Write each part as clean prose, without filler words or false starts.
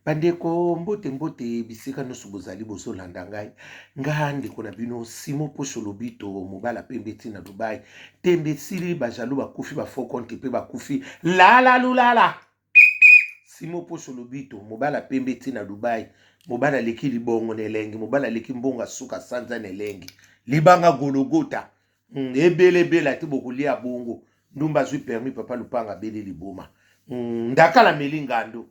Bandeko mbote mbote bisika nyonso bozali bozolanda ngai nga ndeko na bino Simon Posho Lobito mobala pembe ti na Dubai tembe esili bajaloux bakufi ba faux compte pe bakufi lala lulala Simon Posho Lobito mobala pembe ti na Dubai mobala aleki libongo na elengi mobala aleki mbongo asuka sanza na elengi libanga gologota ebele ebele ate bokolia bongo ndumba azwi permis papa lupanga abeli liboma ndakala meli ngando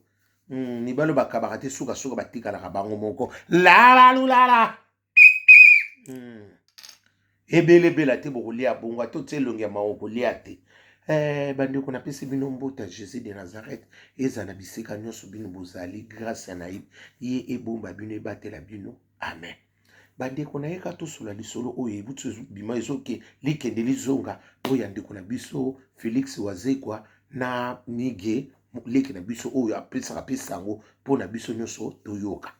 mibalo bakabaka te sukasuka batikalaka bango moko lalalulala ebele ebele te bokolia bongo ata otie elongi ya mawa okolia te. Bandeko napesi bino mbote ya Jesus de Nazareth ezala na bisika nyonso bino bozali grâce ya nayebi ye ebomba bino ebatela bino amen. Bandeko nayeka tosola lisolo oyo ebuti bima ezoke likende lizonga oyo ya ndeko na biso Felix Wazekwa na Migue leki na biso oyo apesaka pe sango mpo na biso nyonso toyoka.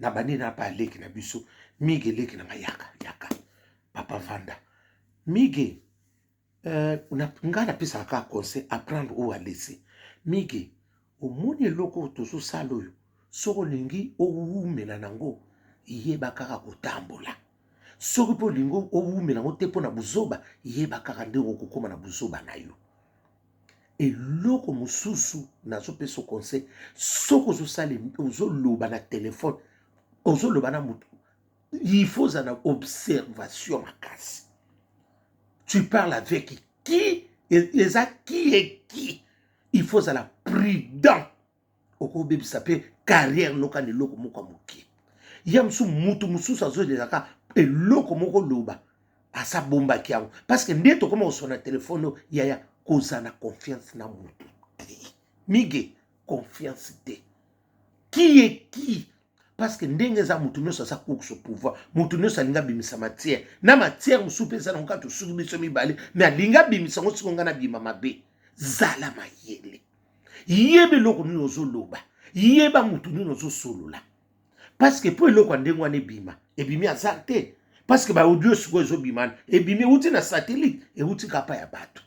Na bandi na pa leki na biso Migue leki na nga yaka yaka papa vanda Migue nga napesaka kaka conseil apprendre ou à laisser. Migue omoni eloko oyo tozosala oyo soki olingi owumela nango yeba kaka kotambola soki mpe olingi owumela yango te mpo na buzoba yeba kaka ndenge okokóma na buzoba na yo. Eloko mosusu nazopesa conseil soki ozosala ozoloba na telefone ozoloba na moto il faut ozala na observation makasi. Tu parles avec qui eza qui et qui il faut ozala prudent okobebisa mpe carrière noka na eloko moko ya moke ya mosusu mutu mosusu azolelaka eloko moko loba asa bombaki yango parce que nde tokoma kosona telefone oyo yaya kozala na confiance na mutu te Migue confiance te qui est qui parce que ndenge eza mutu nyonso aza course au pouvoir mutu nyonso alingi abimisa matière na matière mosusu mpe eza nango kaka tosuki biso mibale mais alingi abimisa yango siko ngai nabima mabe. Zala mayele, yeba eloko nini ozoloba, yeba mutu nini ozosolola parce que mpo eloko ya ndenge wana ebima ebimi hasard te parce que ba audio sikoyo ezobima ebimi euti na satellite euti kapa ya bato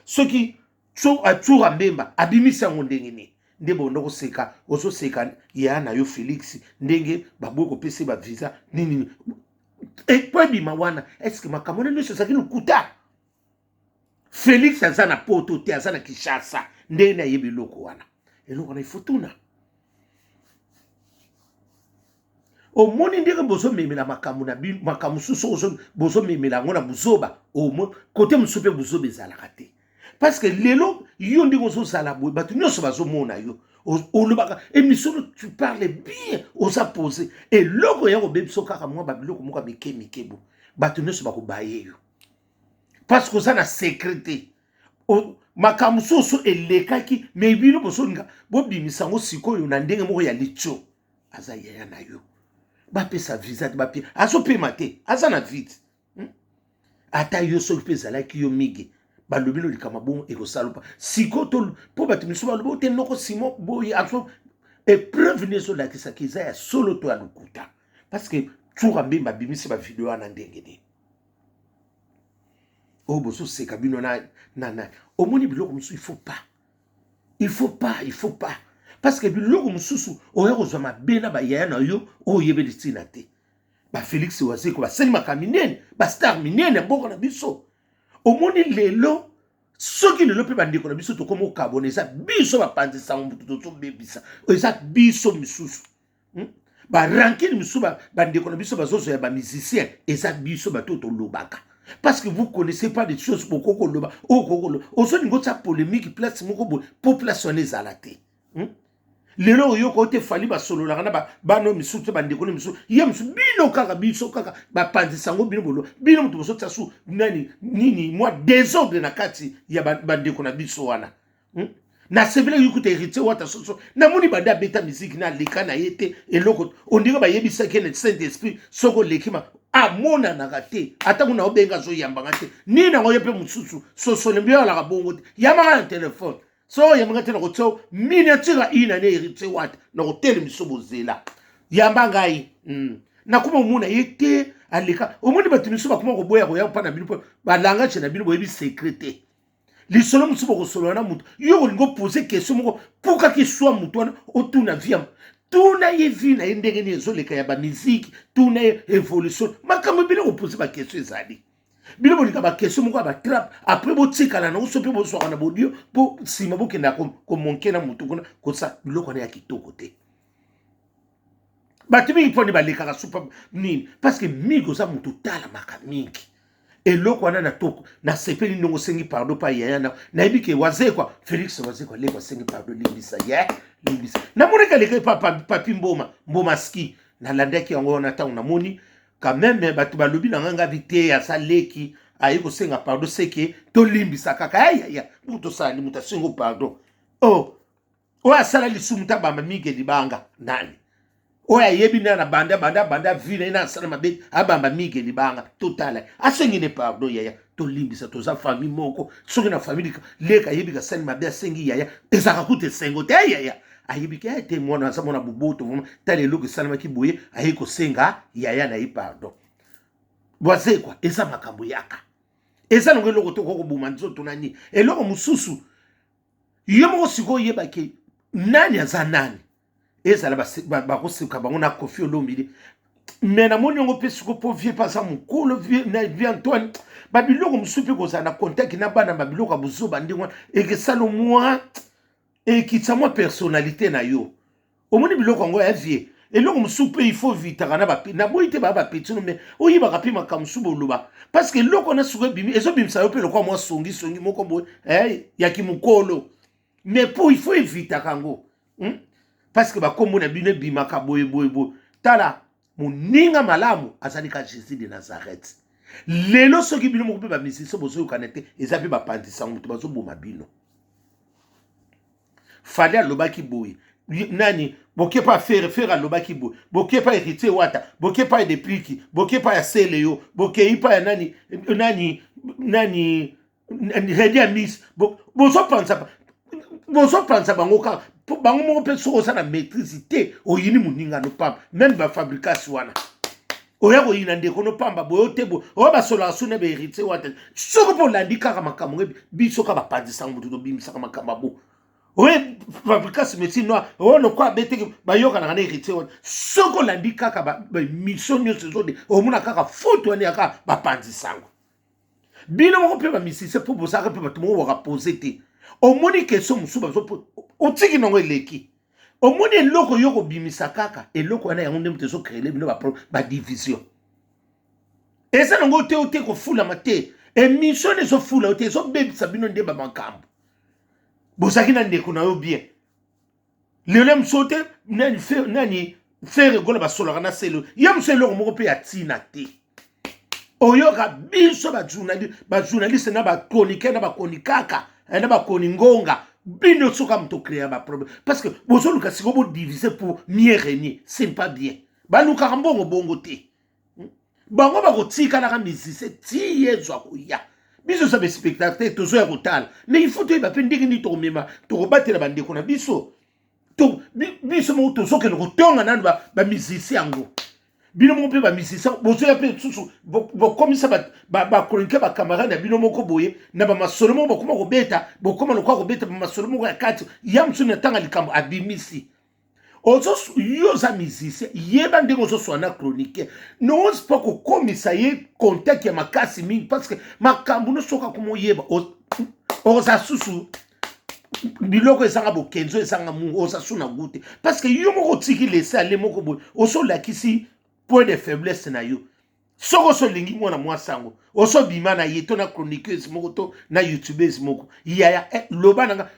soki Tshoura Mbemba abimisi yango ndenge nini nde bonda koseka ozoseka ya na yo Felix ndenge baboyi kopesa ba visa nini po ebima wana est-ce que makambo wana nyonso ezalaki lokuta? Felix aza na poto te aza na Kinshasa ndenge nayebi eloko wana eloko wana ifutuna omoni ndenge bozomemela makambo na bino makambo mosusu bozomemela yango na buzoba kote mosusu mpe buzoba ezalaka te parce que lelo yo ndenge ozozala boye bato nyonso bazomona yo olobaka émission tu parles bien oza posé eloko ya kobebisa kaka mwa babiloko moko ya mike mike bo bato nyonso bakobaye yo parce que oza na secret te makambo mosusu elekaki me bino bozolinga bobimisa yango sikoyo na ndenge moko ya litio aza yaya na yo bapesa visa te bapie azopema te aza na vide Ata yo soki mpe ezalaki yo Migue balobi no likambo bongo ekosala mpa sikoyo to mpo bato misusu balobi te noko Simon boye azo épreuve nde ezolakisaka eza ya solo to ya lokuta parce que Tshoura Mbemba abimisi bavideo wana ndenge nini oyo bozoseka bino na, na, na. Omoni biloko mosusu il faut pas il faut pas il faut pas parce que biloko mosusu oya kozwa mabe na bayaya na yo oyo oyebeli ntina te ba Felix Wazeko basali makambo minene ba star minene ya mboka na biso omoni lelo soki lelo mpe bandeko na biso tokoma okabona eza biso bapanzi sango moto tozobebisa eza biso misusu Ba rancune misusu bandeko na biso bazozwa ya bamusicien eza biso bato oyo tolobaka parce que vous connaissez pas des choses bokoki koloba oyo okoki koloba ozolinga otia polémique place moko boye mpo place wana ezala te Lelo oyoka ote Fally basololaka na bana misusu te bandeko na misusu ye mosusu bino kaka biso kaka bapanzisa yango bino bolo bino moto bozotia su nani nini mwa désordre na kati ya bandeko na biso wana Nasepelaki kuta Héritier Wata soso namoni banda abeta miziki na aleka na ye te eloko ondenge bayebisaki ye na Saint Esprit soki oleki ma amonanaka te ata kuna obenga azoyambanga te nini yango ye mpe mosusu sosole mbi alaka bongo te yambaka na telefone soki oyambanga te nakotia miniature ya ina ne Héritier Wata nakotelemiso bozela yamba ngai Nakoma omona ye te aleka omoni bato misusu bakoma koboya koya mpa na bino mpo balangage na bino boyebi secret te. Lisolo mosusu bokosolola na moto, yo olingi opose question moko mpo kaka eswa moto wana, otuna vie, tuna ye vie na ye ndenge nini ezoleka ya bamiziki, tuna ye évolution, makambo ebele kopose baquestion ezali. Bino bolinga baquestion moko ya batrape, après botikala nango so mpe bozwaka na bodio mpo nsima bokenda komonke na motu kuna kosa biloko wana ya kitoko te. Bato mingi mpo nde balekaka supa nini, parce que mingi oza motu otalamaka mingi. Eloko wana na toko nasepeli ndongo osengi pardon pa yaya na nayebi ke Wazekwa, Félix Wazekwa leko asengi pardon, limbisa ye, limbisa. Namonaki alekaki pa Papi Mboma, Mboma ski, nalandaki yango wana. Ntango namoni quand même bato balobi na ngai, ngabi te, aza leki aye kosenga pardon, seke tolimbisa kaka. Ayaya, bongo tosala ni moto asengo pardon? Oh, oyo asala lisumu ta bamba mingi libanga nani? Oyo ayebi nde na banda banda banda vi na ye na asala mabe, abamba mingi libanga. Totala, asengi ne pardon, yaya, tolimbisa, toza famille moko. Soki na famille leka ayebi kasali mabe, asengi yaya, ezalaka kuta esengo te. Yaya ayebi ke te mwana aza mwana boboto vraiment. Tala eloko esalamaki boye, aye kosenga yaya na ye pardon. Wazekwa, eza makambo yaka, eza nango eloko te. Okoki koboma nzoto nani eloko mosusu. Yo moko sikoyo oyebaki nani aza nani, ezala bakoseka bango na Kofi Olomide. Me namoni yango mpe sikoyo mpo vie mpe aza mokolo, vie Antoine, babiloko mosusu mpe kozala na contact na bana, babiloko ya bozoba ndenge wana ekesala mwa ekitisa mwa personnalité na yo. Omoni biloko yango ya vie, eloko mosusu mpe il faut vitaka na bape. Naboyi te baya bapetino, me oyebaka mpe makambo mosusu boloba, parce que eloko wana sikoyo ebimi, ezobimisa yo mpe lokwa mwa songisongi moko boye ya kimokolo. Mais po il faut evitaka yango, Parce que bakombo na bino ebimaka boye boye boye. Tala, moninga malamu azali ka Jésus de Nazareth. Lelo soki bino moko mpe bamisise bozoyokana te, eza mpe bapandisango moto bazoboma bino. Fally alobaki boye, nani boke pa Ferre, Ferre alobaki boye, boke pa Héritier Wata, boke pa Depliki, boke pa ya Sele, yo bokei pa ya nani nani nani, Redi Amis, bozopanza bango kaka bango moko. Mpe soki oza na maîtrise te, oyini moninga no pamba. Même bafabrication wana, oya koyina ndeko no pamba boye ote boye, oyo basolaka so na bahéritier Wata. Soki mpo olandi kaka makambo ngo, biso kaka bapanzisaka motu, tobimisaka makambo abo oyo fabrication médecine noir oyo lokwa abeteki, bayokanaka na Héritier wana. Soki olandi kaka bamission nyonso ezode, omona kaka faute wana yaka bapanzisango. Bino moko mpe bamisise, mpo bozalaka mpe bato moko bakapose te. Omoni question mosusu bazo, otiki nango eleki. Omoni eloko yo kobimisa kaka eloko wana, yango nde moto ezocréer bino badivision. Eza nango te, ote kofulama te, émission wana ezofula yo te, ezobebisa bino nde bamakambo. Bozalaki na ndeko na yo bien, lelo mosusu te nani, nani Ferre Gola basolaka na Sele ye mosu, eloko moko mpe ya ntina te. Oyoka biso bajournaliste na bachroniqueur na bakoni kaka na bakoni ngonga, bino soka moto créa baproblème, parce que bozoluka sikoyo bodivise pour mieux régner. C'est pas bien. Balukaka mbongo bongo te. Bango bakotikalaka musicien ti yezwa koya. Biso oza baspectateur, tozoya kotala, mais il faut toyeba mpe ndenge nini tokomema, tokobatela bandeko na biso. Biso moko tozokende kotonga nanu bamusicien yango. Bino moko mpe bamusicien bozoya mpe lisusu bokomisa bachroniqueur bacamarade na bino moko boye na bamasolo moko, bokoma kobeta, bokoma lokola kobeta bamasolo moko ya kati ya mosusu na ntanga likambo abimisi. Yo oza musicien, yeba ndenge ozoswana na chroniqueur, noose mpo kokomisa ye contact ya makasi mingi, parce que makambo nyonso soki akoma oyeba, oza susu biloko ezanga bokenzo, ezanga mungu, oza su na gu te, parce que yo moko otiki laisser aller moko boye, osolakisi point de faiblesse na yo. Soki osolingi mwana mwasi yango, osobima na ye to na chroniqueuse moko to na youtubeuse moko, yaya, loba na nga,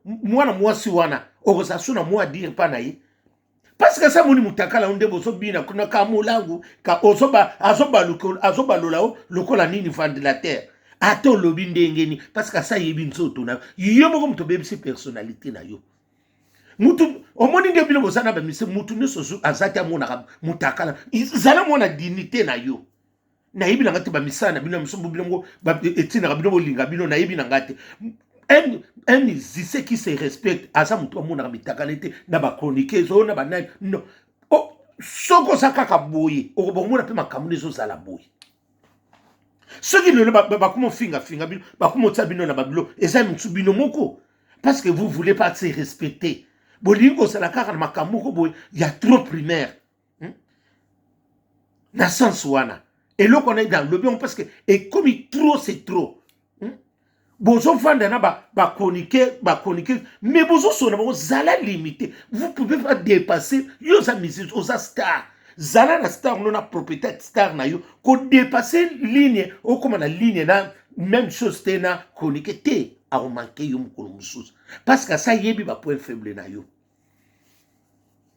mwana mwasi wana okozala so na mwa dire mpa na ye, parce que asa moni mutakala nde bozobina kuna ka molangu ka azobalola o lokola nini, ventilateur. Ata olobi ndenge nini, parce que asa ayebi nzoto na yo. Yo moko moto obebisi personnalité na yo. Mutu omoni nde bino boza na bamise, mutu nyonso aza te amonaka mutakala. Zala mwana dignité na yo. Nayebi na nga te bamisala na bino ya mosusu, bino moko etindaka bino bolinga bino. Nayebi na nga te, un musicien qui se respecte aza motu amonaka mitakala te na bachroniqueuse oyo na banani. Non, soki oza kaka boye, okomona mpe makambo nde ezozala boye. Soki lelo bakoma ofingafinga bino, bakoma otia bino na babilo, eza mosusu bino moko, parce que vous voulez pas se respecter. Bolingi kozala kaka na makambo moko boye ya trop primaire, Na sens wana, eloko wana nalobi yango parce que ekomi trop, c'est trop. Bozovanda na bachroniqueur, bachroniqueur, mais bozosona bango. Zala limité, vous pouvez pas dépasser. Yo oza musicien, oza star, zala na star no, na propriété star na yo. Kodépasser ligne, okóma na ligne na même chose te na chroniqueur te, akomanquer yo mokolo mosusu, parce que asa ayebi bapoint faible na yo.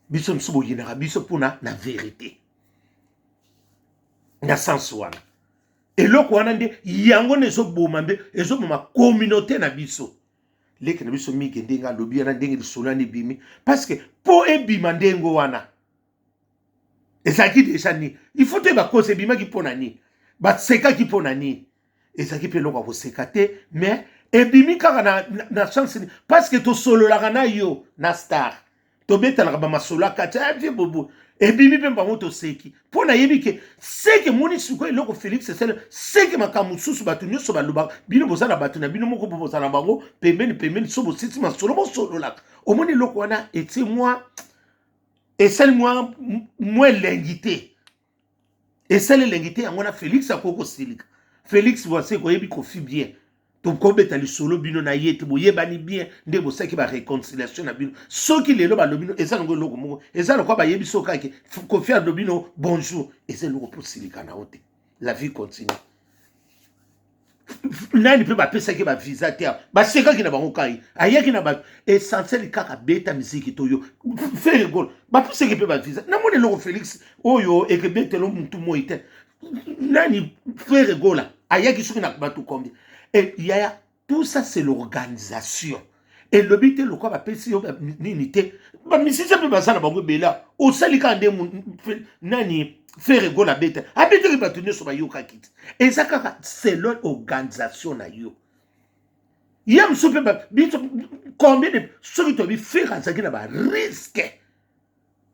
Biso mosusu boyinaka biso mpona na vérité. Na sens wana, eloko wana nde yango nde ezoboma, mbe ezoboma communauté na biso. Leki na biso Mige, ndenge alobi wana, ndenge lisolo wana ebimi, parce que mpo ebima ndenge wana ezalaki déjà nini? Il faut toyeba cause ebimaki mpo na nini, basekaki mpo na nini. Ezalaki mpe eloko ya koseka te, mais ebimi kaka na chance nini? Parce que tosololaka na yo na star, tobetalaka bamasolo akati avie bobo, ebimi mpe bango toseki mpo nayebi ke seke moni sikoyo eloko Félix esele seke makambo mosusu. Bato nyonso balobaka, bino boza na bato na bino moko, mpo bozala na bango pembeni pembeni, so bosisi masolo bosololaka. Omoni eloko wana etie mwa, esali mwa elengi te, esali elengi te. Yango wana Félix akoki kosilika. Félix voici koyebi Kofi bien, tokobeta lisolo bino na ye te, boyebani bien nde bosalaki baréconciliation na bino. Soki lelo balobi no, eza nango eloko moko, eza lokwa bayebi so kaka Kofi alobi no bonjour, eza eloko mpo silika na yo te. La vie continue. Nani mpe bapesaki bavisa te, basekaki na bango kai ayaki na bato essentiel kaka beta miziki to yo Ferre Gola, bapesaki mpe bavisa. Namoni eloko Félix oyo ekebetelo mutu moi te. Nani, Ferre Gola ayaki soki na bato combien? E yaya, tout ça, c'est l'organisation. Elobi te lokwa bapesi yo nini te, bamisisi mpe baza na bango ebele. Osali kaka nde nani, Ferre Gola abeta, abetaki, bato nyonso bayokaki te. Eza kaka selon organisation na yo. Ye mosusu mpe biso combien de, soki toyebi Ferre azalaki na barisque,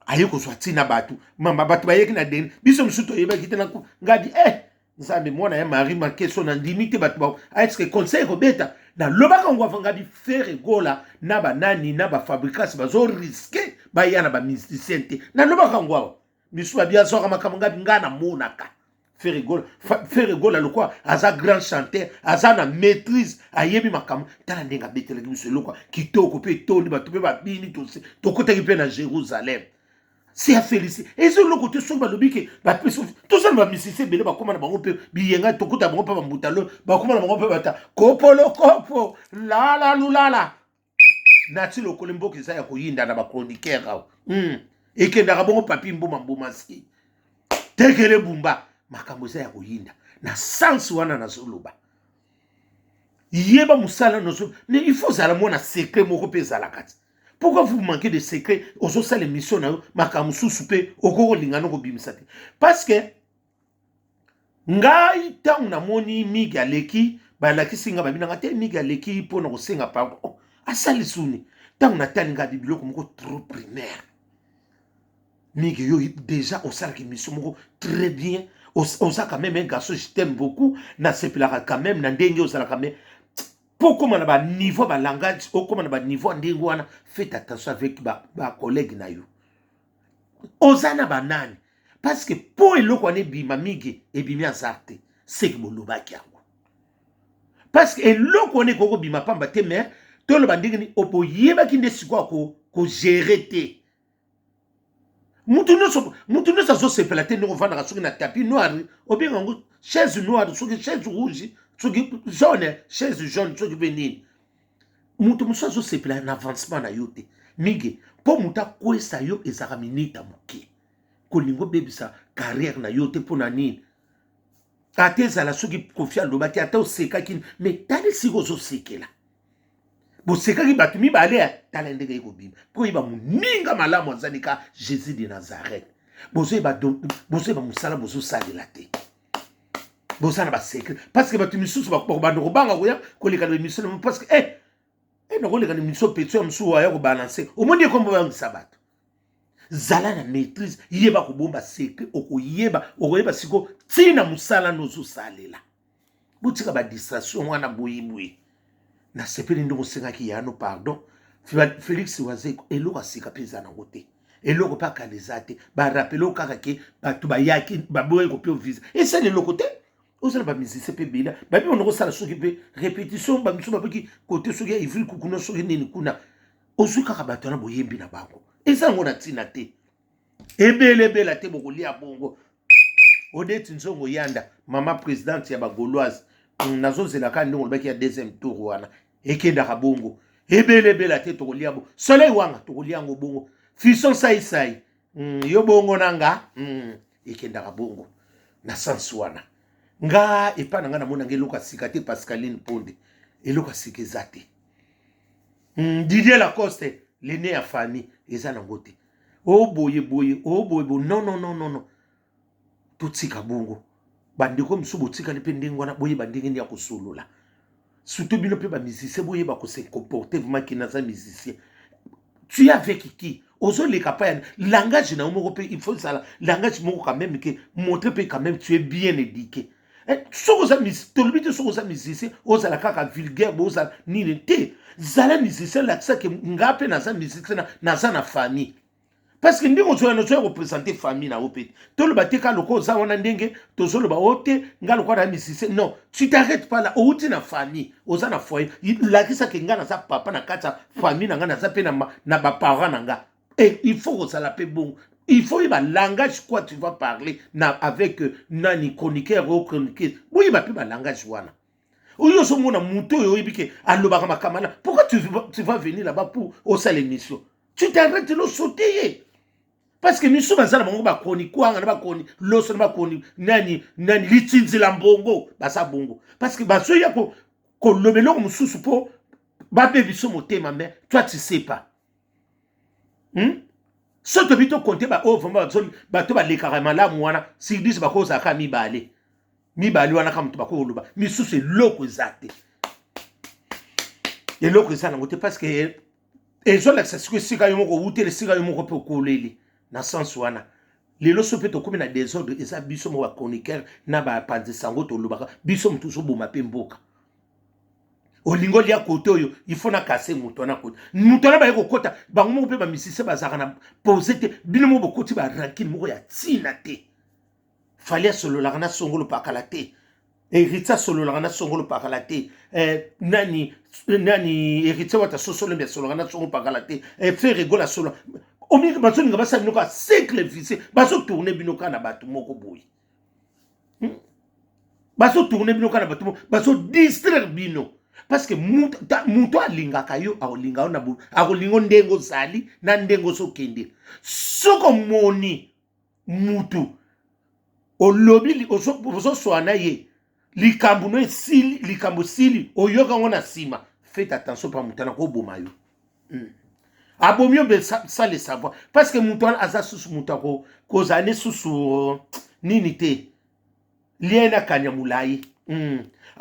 aye kozwa ntina bato mama, bato bayeki na deni, biso mosusu toyebaki te. Ngadi eh, Nzambe, mwana ya Marie Makeso, na ndimi te bato eske conseil kobeta. Nalobaka ngo avant, ngabi Ferre Gola na banani na bafabricas bazorisquer baya na bamusicien te. Nalobaka ngo awa, misu babi azwaka makambo. Ngabi nga namonaka Ferre Gola, Ferre Gola lokwa aza grand chanteur, aza na maîtrise, ayebi makambo. Tala ndenge abetelaki biso eloko kitoko mpe etondi bato mpe babini, tokotaki mpe na Jérusalem. C'est à féliciter. Eza eloko te. Soki balobi ke bapesi, tozala bamisisi ebele, bakóma na bango mpe biyenga, tokuta bango mpe bambutalo, bakóma na bango mpe bata kopolo kopo lala lulala nati lokolo. Mboka eza ya koyinda na bachroniqueur awa. Ekendaka bongo papi mbuma mbuma ski tekele bumba, makambo eza ya koyinda. Na sens wana nazoloba, yeba mosala nozo, mais il faut ozala mwana secret moko mpe ezalaka ti. Pourquoi vous manquez de secret? Ozosala émission na yo, makambo mosusu mpe okoki kolinga no kobimisa te. Parce que ngai, ntango namoni Mige aleki, balakisi nga, babinanga te Mige aleki mpona kosenga pardon. Oh, asali suni. Ntango natali ngai biloko moko trop primaire, Mige, yo déjà osalaka émission moko très bien, oza quand même un garçon, je t'aime beaucoup, nasepelaka quand même na ndenge ozalaka, mais mpo okóma na baniveau balangage, okóma na baniveau ya ndenge wana, faites attention avec bacollègue ba na yo. Oza na banani? Parce que mpo eloko wana ebima, Mige, ebimi hasard te, seke bolobaki yango, parce que eloko wana ekoki kobima pamba te. Mais toloba ndenge nini, boyebaki nde sikoyo kogérer te. Mutu nyonso azosepela te ndenge ovandaka soki na tapis noir, obenga yango chaise noire, soki chaise rouge, soki jaune, chaise jaune, soki mpe nini. Mutu mosusu azosepela na avancement na yo te, Mige. Mpo moto akwesa yo ezalaka minita moke. Kolinga obebisa carrière na yo te. Mpo na nini? Ata ezala soki Kofi alobaki, ata osekaki, mais tala esika ozosekela. Bosekaki bato mibale, tala ndenge ekobima. Mpo oyeba moninga malamu azali ka Jésus de Nazareth. Bozoyeba mosala bozosalela te, boza na basecret, parce que bato misusu bakobanda kobanga koya koleka na émission, parce que eh, nakoleka na émission petio ya mosusu aya kobalancer. Omoni ekombo bayangisa bato. Zala na maîtrise, yeba kobomba secret, okoyeba, okoyeba siko ntina mosala nozosalela. Botika ba distraction wana boye boye. Nasepeli ndenge osengaki yano pardon. Felix Wazeko eloko ya sika mpe eza nango te. Eloko mpe akala eza te. Barapele kaka ke bato bayaki baboyaki kopia visa. Esali eloko te. Ozala ba musicien mpe ebele babi bana kosala soki mpe répétition ba misusu babiki kote soki ya Ivry kuna soki nini kuna. Ozwi kaka bato wana boyembi na bango. Eza yango na ntina te. Ebele ebele te bokolia bongo. Odette Nzongo Yanda, mama présidente ya ba Gauloise, nazozela kaka ndenge olobaki ya deuxième tour wana ekendaka bongo. Ebele ebele te tokolia bongo. Soleil wanga tokolia yango bongo. Fisson sai sai, yo bongo na nga, ekendaka bongo na sens wana. Nga epa na nga namona nga eloko ya sika te. Pascaline Ponde, eloko ya sika eza te. Didier Lacoste, l'aîné ya famille, eza nango te. O boye boye, o boye boye, non non non non non. Totika bongo. Bandeko mosusu botikali mpe ndenge wana, boyeba ndenge nini ya kosolola. Surtout bino mpe ba musicien, boyeba ko se comporter vraiment ki naza musicien. Tu es avec qui? Ozoleka pa ya langage na yo moko mpe il faut ezala langage moko quand même ke montrer mpe quand même tu es bien éduqué. Soki oza tolobi te, soki oza musicien ozala kaka vulgaire, bozala nini te. Zala musicien, lakisa ke nga mpe naza musicien, naza na famille. Parce que ndenge ozoya nozoya kopresente famille na yo mpe toloba te ka lokola oza wana ndenge tozoloba o te nga lokola na musicien. Non, tu t'arrêtes pas là. Outi na famille, oza na foyer, lakisa ke nga naza papa na kati ya famille na nga, naza mpe na baparent na nga. Et il faut kozala mpe bongo. Il faut yeba langage quoi tu vas parler na avec nani chroniqueur o chroniqueuse. Boyeba mpe balangage wana. Oyo ozomona moto oyo oyebi ke alobaka makambo wana, pourquoi tu vas venir là-bas pour osala émission? Tu t'arrêtes lo sauter ye, parce que misu baza na bango bakoni kwanga na bakoni loso na bakoni nani nani litinzila mbongo, baza bongo parce que bazoya koloba eloko mosusu mpo babebiso motema. Mais toi, tu sais pas, So tobi tokonte baoyo vraiment bato balekaka malamu wana, sur 10 bakozalaka mibale mibale wana kaka moto bakoloba. Misusu eloko eza te, eloko eza nango te, parce que ezolakisa sikoyo esika yo moko owuteli, esika yo moko mpe okoleli na sens wana. Lelo so mpe tokómi na désordre, eza biso moko bachroniqueur na bapanzisa yango. Tolobaka biso moto ozoboma mpe mboka. Olingi olia kote oyo, il faut nakase moto wana kote moto wana baye kokɔta bango moko mpe bamisise bazalaka na pose te. Bino moko bokoti barankine moko ya ntina te. Fally asololaka na songolo pakala te, Héritier asololaka na songolo pakala te, nani nani, Héritier Wata sosolombi asololaka na songolo pakala te, Ferre Gola asolola. Bazolinga basala bino kaka cercle vicieux, bazotourne bino kaka na bato moko boye, Bazotourne bino kaka na bato moko, bazodistraire bino, parce que moto alingaka yo akolinga yo na akolinga ndenge ozali na ndenge ozokende. Soki omoni mutu olobi ozoswana ye, likambo no esili, likambo esili, oyoka yango na nsima, faites attention pa moto wana koboma yo. Abomi yo mpe sans le savoir, parce que moto wana aza susu moto akozala ne susu nini te, lien na kanya molai.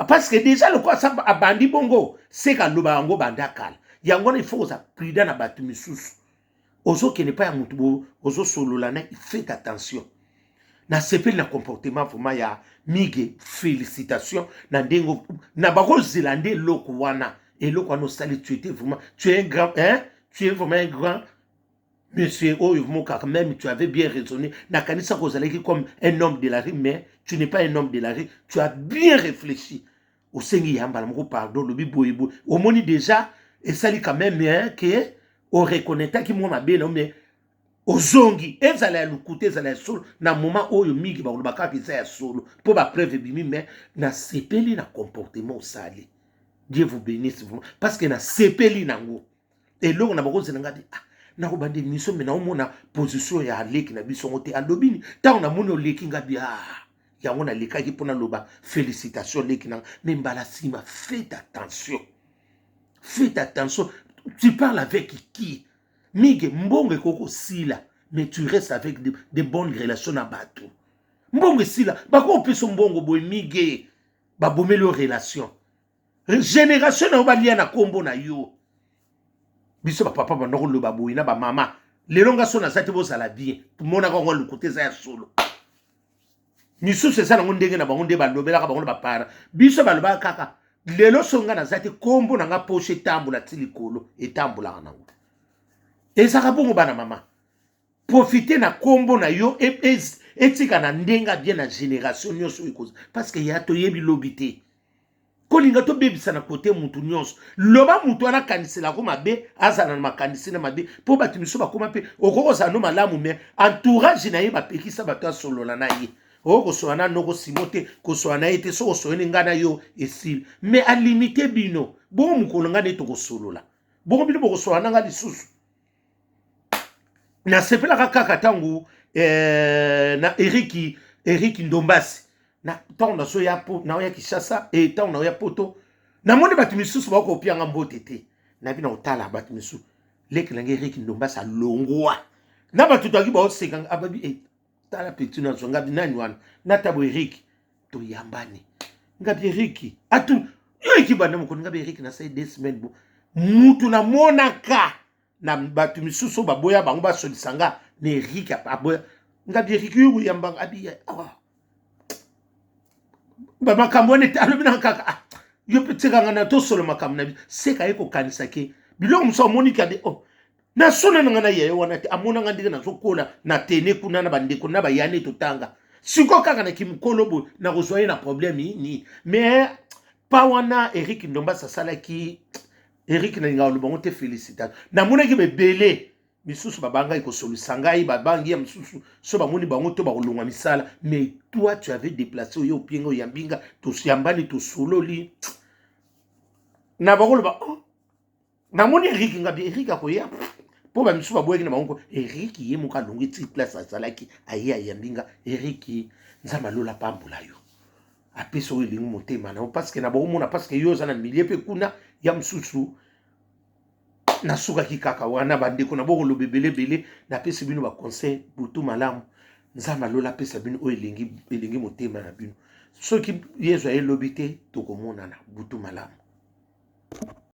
Parce que déjà lokola asa abandi bongo, seka aloba yango banda kala. Yango wana il faut kozala prudent na bato misusu. Ozokende epai ya motu, ozosolola na, faites attention. Nasepeli na comportement vraiment ya Mige. Félicitation na ndenge na bakozela nde eloko wana, eloko wana osali. Tu étais vraiment, tu es un grand, hein? Tu es vraiment un grand monsieur oyo mokaka. Même tu avais bien raisonné. Nakanisa kozalaki comme un homme de la rue, mais tu n'es pas un homme de la rue. Tu as bien réfléchi, osengi ya mbala moko pardon, olobi boye boye. Omoni déjà esali quand même, hein, ke oreconnaîtaki mwa mabe na yo, mais ozongi. Ezala ya lokuta, ezala ya solo, na moment oyo mingi bakoloba kaka eza ya solo mpo bapreuve ebimi. Mais nasepeli na comportement osali. Dieu vous bénisse vraiment, parce que nasepeli nango. Eloko na bakozela nga te, ah, nakobanda émission, mais naomona position ya aleki na biso ngo te. Alobi nini? Ntango namoni oleki nga bi, ah, yango nalekaki mpo naloba félicitation leki nanga. Mais mbala nsima, faites attention, faites attention. Tu parles avec qui, Mige? Mbongo ekoki kosila, mais tu restes avec de bonnes relations na bato. Mbongo esila, bakopesa mbongo boye, Mige, babomeli yo relation, génération na yo balia na nkombo na yo. Biso bapapa banda koloba boye na bamama. Lelo nga so naza te, bozala bien. Monaka yango lokuta, eza ya solo. Misusu eza nango ndenge na bango nde balobelaka bango na bapara. Biso balobaka kaka lelo so nga naza te, kombo na nga poche etambola ti likolo, etambolaka nango. Ezalaka bongo bana mama. Profite na kombo na yo etika na ndenge ya bien na generation nyonso oyo ekoza, parce que ya toyebi lobi te. Kolinga tobebisa na kote mutu nyonso, loba mutu wana akaniselako mabe, azala na makanisi na mabe, mpo bato misusu bakoma mpe okoki kozala no malamu, mais entourage na ye bapekisa bato asolola na ye. Okoki kosolola na noko Simo te, kosolola na ye te, soki osololi ngai na yo esili, mais alimite bino bongo. Mokolo ngai nde tokosolola bongo, bino bokosolola na ngai lisusu. Nasepelaka kaka ntango na Eriki Ndombasi, na ntango nazoya po naoya Kinshasa, e ntango naoya Poto, namoni bato misusu bakopianga mbote te. Nayebi na kotala bato misusu, leki na ngai Eriki Ndombasi alongwa na bato toaki baoseka, ababi e tala petit nazwa ngabi nani wana natabo Eriki, toyambani. Ngabi Eriki atu yo eki banda mokolo, ngabi Eriki nasali 2 semaines bo mutu namonaka na bato misusu oyo baboya bango basolisa nga na Eriki aboya. Ngabi Eriki yo koyambanga abi awa bamakambo wana alobi na kaka, ah, yo mpe tikanga na tosolo makambo na biso. Seka ye kokanisa ke biloko mosusu amoni kabe, oh, nasona na ngai na yeye wana te, amonanga ndenge nazokola na tene kuna na bandeko na bayane totanga. Sikoyo kaka na kimokolo boye nakozwa ye na problème nini? Mais pa wana Erik Ndombasi asalaki, Erik nalingaka koloba ngo te, félicitation. Namonaki bebele misusu babangai kosolisa ngai, babangi ya misusu so bamoni bango to bakolongwa misala. Mais toi, tu avais déplacé, oyo opienga, oyambi nga, toyambani, tosololi na bakoloba, oh, namoni Erik, ngabi Erik akoya mpo bamisusu baboyaki na bango. Erik ye moko alongwi ti place azalaki, aye ayambi nga. Erik, Nzambe alola pambola yo, apesi oyo elingi motema na yo, parce que na bakomona, parce que yo oza na milieu mpe kuna ya mosusu. Nasukaki kaka wana, bandeko na bokoloba ebele ebele. Napesi bino baconseil. Butu malamu, Nzambe alola apesa bino oyo elingi, elingi motema na bino. Soki Yezu ayelobi te, tokomonana. Butu malamu.